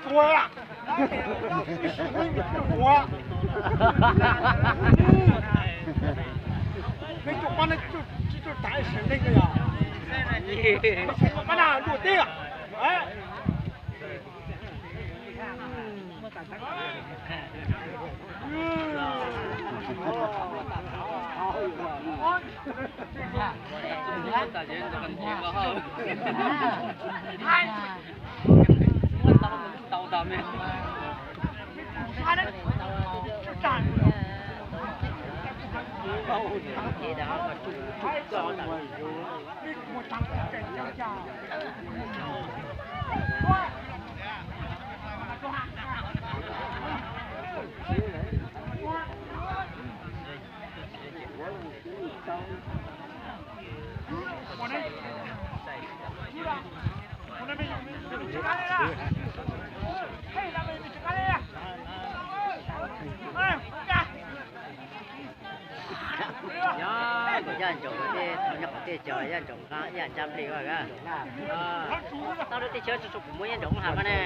Tua, ua, nej cov pab nej tsis tau tham ib sim neej yog, pab na luaj teb. Nyob kom yaj ntsaum tej, nyob qhov tej cog yaj ntsaum nqa yaj ntsa nplej ko. Tau lub teb chaws tsis tshua kuv muaj yaj ntsaum hab mas ne.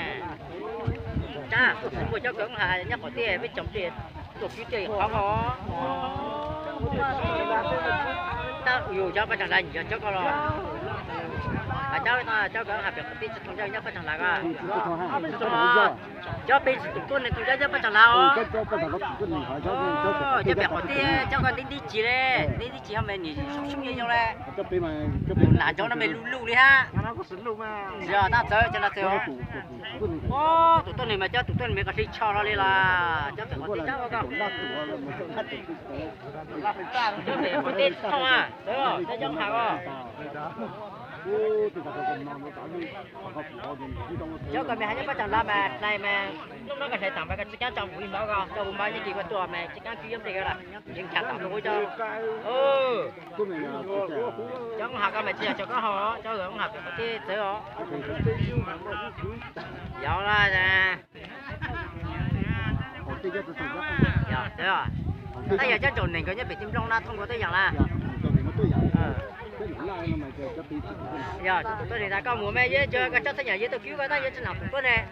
Tsab, muaj cov kawm hab nyob qhov tej peb tsoom tej tuaj kwv tej qhov ko. Tab yus cov paj tsag hlais yog cov ko los, cov, cov kawm hab pem qhov tej tsis thooj yaj nyob paj tsag hlais ko. Cov pem tsis tus tuab neeg thooj yaj nyob paj tsag hlais os. Cov pem qhov tej cov ko ntib ntib tsis le, ntib ntib tsis ho mas nim sub sub nyob zoo le. Tus nas ntsoov no mas luj luj li hab. Yog tab txawv cov no txawv os. Tus tuab neeg mas cov tus tuab neeg mas koj hli tsho hlo li los cov pem qhov tej cov ko. Cov pem qhov tej tsis thooj a, txawv os, cov nyob hab os. Cov ko mas hab nyob paj tsag hlais mas, hnub no koj hlais tag mas koj tsis kaab tso kuv ib hmos ko, tso kuv hmos yeej kis koj tuaj mas tsis kaab kwv yaj nplej ko lawm, yeej tshaj tawm rau kuv cov. Cov hab ko mas tsis yog cov koj haus, cov hab pem qhov tej txawv os. Yog la, tab yog cov ntsaum neeg ko nyob pem tej nplooj na thooj ko tej yam la. Yog tus tuab neeg tas koj mus mas yog cov koj txhab yam yog tuaj kwv ko tab yog tsis nam tus tuab neeg.